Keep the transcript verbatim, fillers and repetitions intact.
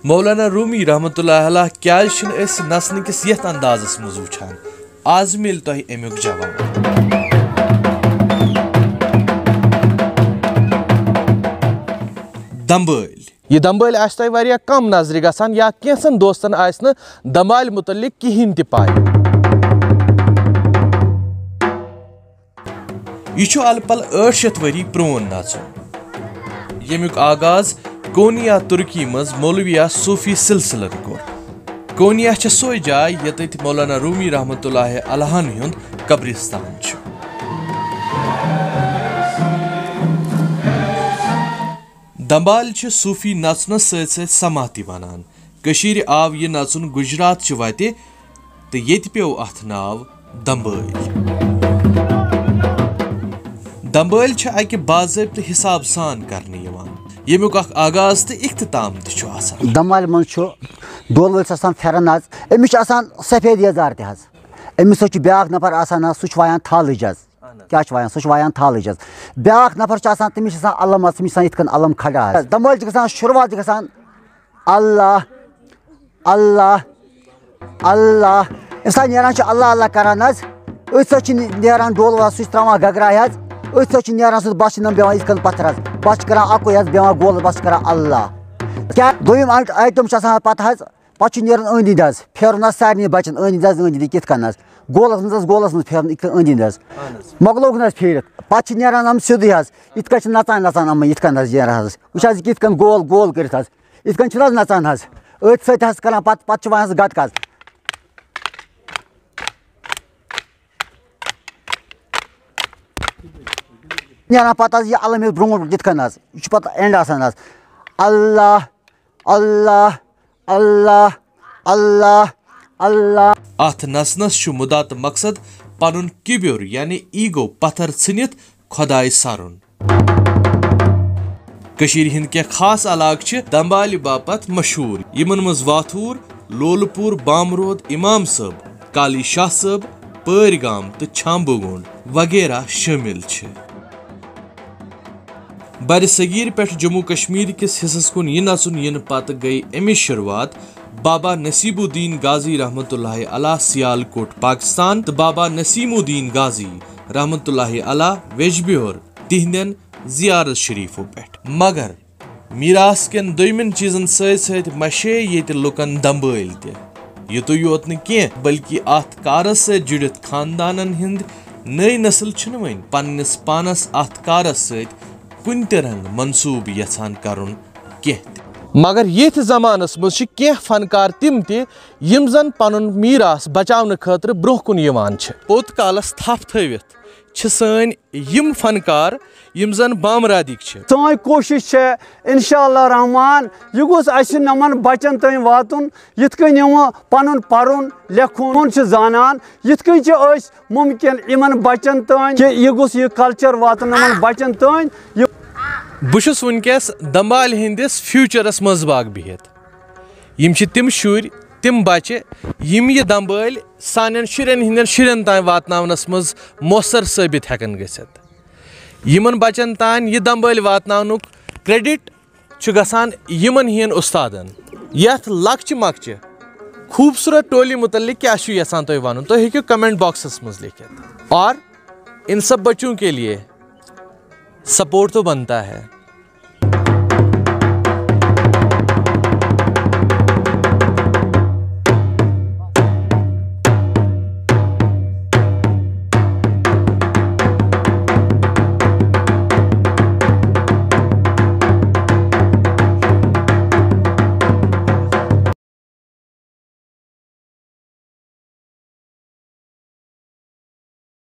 مولانا رومی رحمتہ اللہ علیہ کیازِ چھِنہٕ أسۍ نژنہٕ کِس یتھ اندازس منٛز وٕچھان؟ آز میلہِ تۄہہِ امیُک جواب۔ دمبٲلۍ۔ یہِ دمبٲلۍ آسہِ تۄہہِ واریاہ کم نظرِ گژھان یا کینٛژن دوستن آسہِ نہٕ دمبالہِ متعلق کِہینۍ تہِ پاے۔ یہِ چھُ الہٕ پلہٕ ٲٹھ شیٚتھ ؤری پرون نژُن، ییٚمیُک آغاز کونیا ترکی منٛز مولویہ صوفی سلسلن کوٚر۔ کونیا چھےٚ سۄے جاے ییٚتٮ۪تھ مولانا رومی رحمتہ اللہ علیہ ہُنٛد قبرستان چھُ۔ دمبالۍ چھِ صوفی نژنس سۭتۍ سۭتۍ سماتی ونان۔ کٔشیٖرِ آو یہِ نژُن گجرات چہِ وتہِ تہٕ ییٚتہِ پیوٚو اتھ ناو دمبٲلۍ۔ دمبٲلۍ چھِ اکہِ باضٲبطہٕ حساب سان کرنہٕ یِوان، ییٚمیُک اکھ آغاز تہٕ اختتام تہِ چھُ آسان۔ دمبالہِ منٛز چھُ ڈول وٲلِس آسان پھٮ۪رن حظ، أمِس چھُ آسان سفید یزار تہِ حظ۔ أمِس سۭتۍ چھُ بیٛاکھ نفر آسان حظ، سُہ چھُ وایان تھالٕج حظ۔ اہن حظ۔ کیٛاہ چھُ وایان؟ سُہ چھُ وایان تھالٕج حظ۔ بیٛاکھ نفر چھُ آسان، تٔمِس چھُ آسان علم حظ، تٔمِس چھُ آسان یِتھ کٔنۍ علم کھڑا حظ۔ دمبٲلۍ چھِ گژھان، شروٗعات چھِ گژھان اللہ، اللہ، اللہ۔ ییٚمہِ ساتہٕ نیران چھُ اللہ اللہ کران حظ، أتھۍ سۭتۍ چھُ نیران ڈول وَس، سُہ چھُ ترٛاوان گگرایہِ حظ، أتھۍ سۭتۍ چھُ نیران سُہ، بَس چھِ نَم بیٚہوان یِتھ کٔنۍ پَتھر حظ، بَس چھِ کران اَکُے حظ، بیٚہوان گول، بَس چھِ کران اللہ۔ کیٛاہ دوٚیِم آیٹ-، آیٹم چھُ آسان پَتہٕ حظ، پَتہٕ چھُ نیران أنٛدۍ أنٛدۍ حظ، پھیرُن حظ سارنٕے بَچَن أنٛدۍ أنٛدۍ حظ، أنٛدۍ أنٛدۍ کِتھ کٔنۍ حظ، گولَس منٛز حظ، گولَس منٛز پھیرُن یِتھ کٔنۍ أنٛدۍ أنٛدۍ حظ۔ اہن حظ۔ مۄکلووُکھ نہٕ حظ پھیٖرِتھ، پَتہٕ چھِ نیران یِم سیوٚدُے حظ، یِتھ کٔنۍ چھِ نَژان نَژان یِم یِتھ کٔنۍ حظ نیران حظ، وٕچھ حظ یہِ کِتھ کٔنۍ گول گول کٔرِتھ حظ۔ یِتھ کٔنۍ چھِنہٕ حظ نَژان حظ، أتھۍ سۭتۍ حظ کَران پَتہٕ، پَتہٕ چھِ وَنان حظ گَتہٕ کَس۔ نیران پَتہٕ حظ یہِ علم ییٚلہِ برونٛٹھ برونٛٹھ یِتھ کٔنۍ حظ، یہِ چھُ پَتہٕ اینڈ آسان حظ۔ اللہ، اللہ، اللہ، اللہ، اللہ۔ اتھ نژنس چھُ مُدا تہٕ مقصد پنُن کِبِر یعنی ایگو پتھر ژھٕنِتھ خۄداے سرُن۔ کٔشیٖرِ ہٕنٛدۍ کینٛہہ خاص علاقہٕ چھِ دمبالہِ باپتھ مشہوٗر، یِمن منٛز واتھوٗر، لولہٕ پوٗر، بامرود، امام صٲب، کالی شاہ صٲب، پٲرۍ گام تہٕ چھامبہٕ گونٛڈ وغیرہ شٲمِل چھِ۔ برِ صغیٖر پٮ۪ٹھ جموں کشمیر کِس حصس کُن یہِ نژُن یِنہٕ پتہٕ گٔے اَمِچ شروٗعات بابا نصیب الدین غازی رحمتہ اللہ علیہ سیال کوٹ پاکستان تہٕ بابا نسیم الدین غازی رحمتہ اللہ علیہ ویجبیور تِہنٛدٮ۪ن زیارت شریفو پٮ۪ٹھ۔ مگر میراث کٮ۪ن دوٚیمٮ۪ن چیٖزن سۭتۍ سۭتۍ مشے ییٚتہِ لُکن دمبٲلۍ تہِ۔ یِتُے یوت نہٕ کینٛہہ، بلکہِ اتھ کارس سۭتۍ جُڑِتھ خاندانن ہٕنٛدۍ نٔے نسل چھِنہٕ وۄنۍ پننِس پانس اتھ کارس سۭتۍ کُنہِ تہِ رنگہٕ منسوٗب یژھان کرُن کینٛہہ تہِ۔ مگر ییٚتھۍ زمانس منٛز چھِ کینٛہہ فنکار تِم تہِ، یِم زن پنُن میراث بچاونہٕ خٲطرٕ برونٛہہ کُن یِوان چھِ۔ پوٚت کالس تھپھ تھٲوِتھ چھِ سٲنۍ یِم فنکار، یِم زن بامرادٕکۍ چھِ۔ سٲنۍ کوٗشِش چھےٚ، انشاء اللہ رحمان، یہِ گوٚژھ اسہِ نمن بچن تام واتُن، یِتھ کٔنۍ یِم پنُن پرُن لیکھُن چھِ زانان، یِتھ کٔنۍ چھِ أسۍ ممکن یِمن بچن تام کہِ یہِ گوٚژھ یہِ کلچر واتُن یِمن بچن تام۔ یہِ بہٕ چھُس وٕنکیٚس دمبالہِ ہٕنٛدِس فیوچرس منٛز باگ بِہِتھ۔ یِم چھِ تِم شُرۍ، تِم بچہِ، یِم یہِ دمبٲلۍ سانٮ۪ن شُرٮ۪ن ہٕنٛدٮ۪ن شُرٮ۪ن تام واتناونس منٛز مؤثر ثٲبت ہٮ۪کن گٔژھِتھ۔ یِمن بچن تام یہِ دمبٲلۍ واتناونُک credit چھُ گژھان یِمن ہِوٮ۪ن اُستادن۔ یتھ لۄکچہِ مۄکچہِ خوٗبصوٗرت ٹولی مُتعلق کیٛاہ چھُ یژھان تُہۍ ونُن؟ تُہۍ ہیٚکِو comment boxس منٛز لیکھِتھ۔ اور ان سب بچوں کے لیے support تو بنتا ہے۔